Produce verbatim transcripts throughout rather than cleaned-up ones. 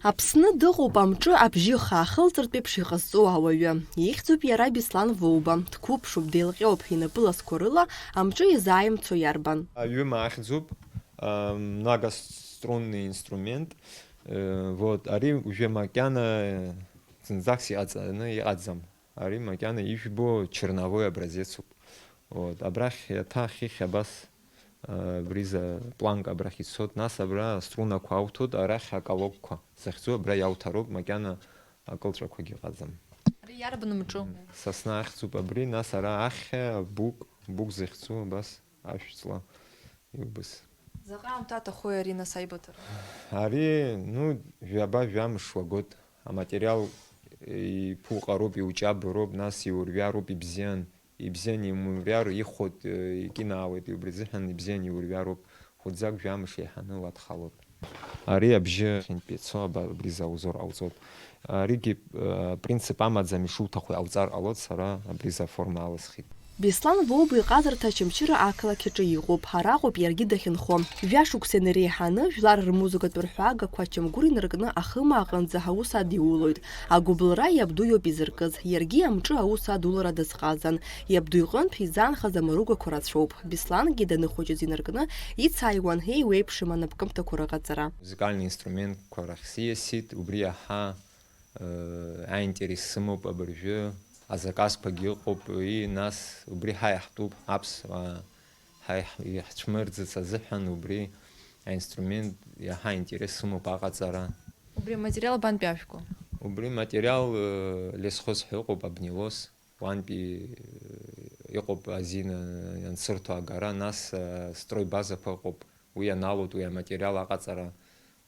Аԥсны дыҟоуп амҿы абжьы хаахылҵыртә еиԥш иҟазҵо ауаҩы. Ихьӡуп иара Беслан Воуба, дқәыԥшуп, деилҟьоуп, инапы ласқәа рыла амҿы изааимцо иарбан? Аҩыма ахьӡуп, а, многострунный инструмент. Э, вот, ари уже макьана, э, зынӡаск иҟаҵаны иҟаӡам. Ари макьана ижәбо черновой образецуп. Вот, абрахь иаҭа хыхь абас, а, абри за планка абрахь ицоит, нас абра аструнақәа ауҭоит, арахь акалокқәа захьӡу абра иауҭароуп, макьана акылҵәақәагьы ыҟаӡам. Ари иарбан мҿу? Сасна ахьӡуп абри, нас ара ахьхьа бук, бук захьӡу абас ашәҵла иубыс. Заҟа аамҭа аҭахуи ари, нас, аибыҭара? Ари, ну, жәаба-жәамш уагоит. Аматериал иԥуҟароуп, иуҷаброуп, нас иурҩароуп, ибзиан. Ибзиан имурҩар, ихәоит, э, икьынаауеит, убри азыҳәан ибзиан иурҩароуп. Хәыӡак жәамш еиҳаны уадхалоит. Ари абжьы хьынтә ицо, аба-, абри за аузор ҟауҵоит. Аригьы, э, принцип амаӡам, ишуҭаху иҟауҵар ҟалоит, сара абри за аформа алысхит. Беслан Воуба иҟазарҭа Очамчыра ақалақь аҿы иҟоуп. Араҟоуп иаргьы дахьынхо. Жәашықәса инареиҳаны, жәлар рмузыкатә рҳәагақәа ачамгәыр инаркны ахымаа аҟынӡа аус адиулоит. Агәыбылра иабду иоуп изыркыз. Иаргьы амҿы аус адулара дазҟазан. Иабду иҟынтә изаанхаз амаругақәа рацәоуп. Беслангьы даныхәыҷыз инаркны ицааиуан еиуеиԥшым анапкымҭақәа рыҟаҵара. Музыкальный инструментқәа рахь сиасит, убри иаҳа, э, аинтерес сымоуп абыржәы, азаказқәагьы ыҟоуп, и, нас убри ҳа иаҳтәуп, аԥсуаа, ҳа иаҳ-, иаҳцәмырӡыц азыҳәан убри аинструмент иаҳа аинтерес сымоуп аҟаҵара. Убри аматериал бантәи ашәгу? Убри материал, э, лесхоз ҳәа ыҟоуп, абни лос. Уантәи, э, иҟоуп азин, э, иансырҭо агара, нас, э, стройбазақәа ыҟоуп, уи аналоит, уи аматериал аҟаҵара,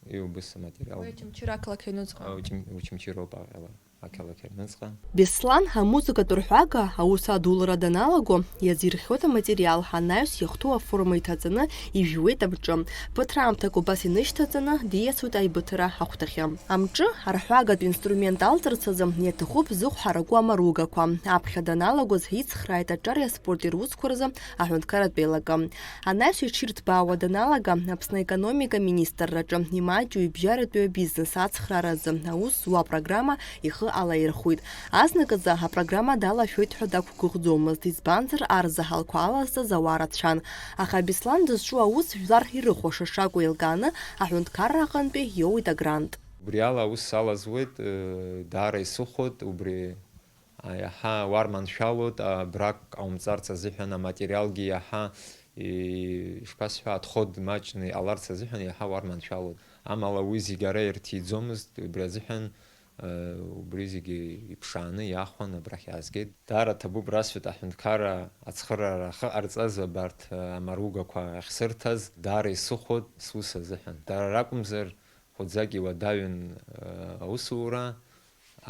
уи убыс аматериал. Уи Очамчыра ақалақь аҩныҵҟа? А, Очам-, Очамчыроуп аҟала, ақалақь аҩныҵҟа. Беслан амузыкатә рҳәага аус адулара даналаго, иазирхиоит аматериал, анаҩс иахәҭоу аформа иҭаҵаны ижәуеит амҿы. Ԥыҭраамҭак убас инышьҭаҵаны, диасуеит аибыҭара ахәҭахьы. Амҿы арҳәагатә инструмент алҵырц азы иаҭахуп зыхә ҳараку амаругақәа. Аԥхьа даналагоз ицхрааит аҿареи аспорти русқәа рзы аҳәынҭқарратә еилакы. Анаҩс иҽирҭбаауа даналага, Аԥсны аекономика министрраҿы имаҷу ибжьаратәи абизнес ацхрааразы аус зуа апрограмма ихы алаирхәит. Азныказы апрограмма далашәоит ҳәа дақәгәыӷӡомызт, избанзар, арзаҳалқәа алазҵаз ауаа рацәан. Аха Беслан дызҿу аус жәлар ирыхәаша шакәу еилкааны, аҳәынҭқарра аҟынтәи иоуит агрант. Убри ала аус салазуеит, э, даара исыхәоит, убри, а, иаҳа уарманшәалоит, а, брак ҟаумҵарц азыҳәан, аматериалгьы иаҳа, и-, ишԥасҳәа, отход маҷны иҟаларц азыҳәан иаҳа уарманшәалоит. Амала уи зегь ара ирҭиӡомызт, убри азыҳәан, э, убри зегьы иԥшааны иаахәан абрахь иаазгеит. Даара ҭабуп, расҳәеит, аҳәынҭқарра ацхыраара ахы ҟарҵаз абарҭ, э, амаругақәа ахьсырҭаз, даара исыхәоит сус азыҳәан. Дара ракәымзар, хәыӡак иуадаҩын, э, аусура,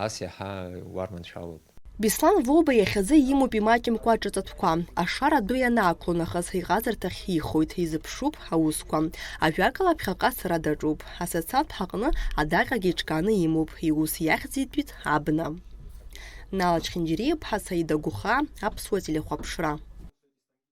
ас иаҳа уарманшәалоит. Беслан Воуба иахьазы имоуп имаҷымкәа аҿыҵатәқәа. Ашара ду ианаақәло нахыс иҟазарҭахь ихоит, изыԥшуп аусқәа. Ажәакала, ԥхьаҟа сара даҿуп. Асоциалтә ҳаҟны адаҟьагьы иҿкааны имоуп, иус иахьӡитәит абна. Нала Чхинџьириаԥҳа, Саида Гәыхаа, Аԥсуа телехәаԥшра.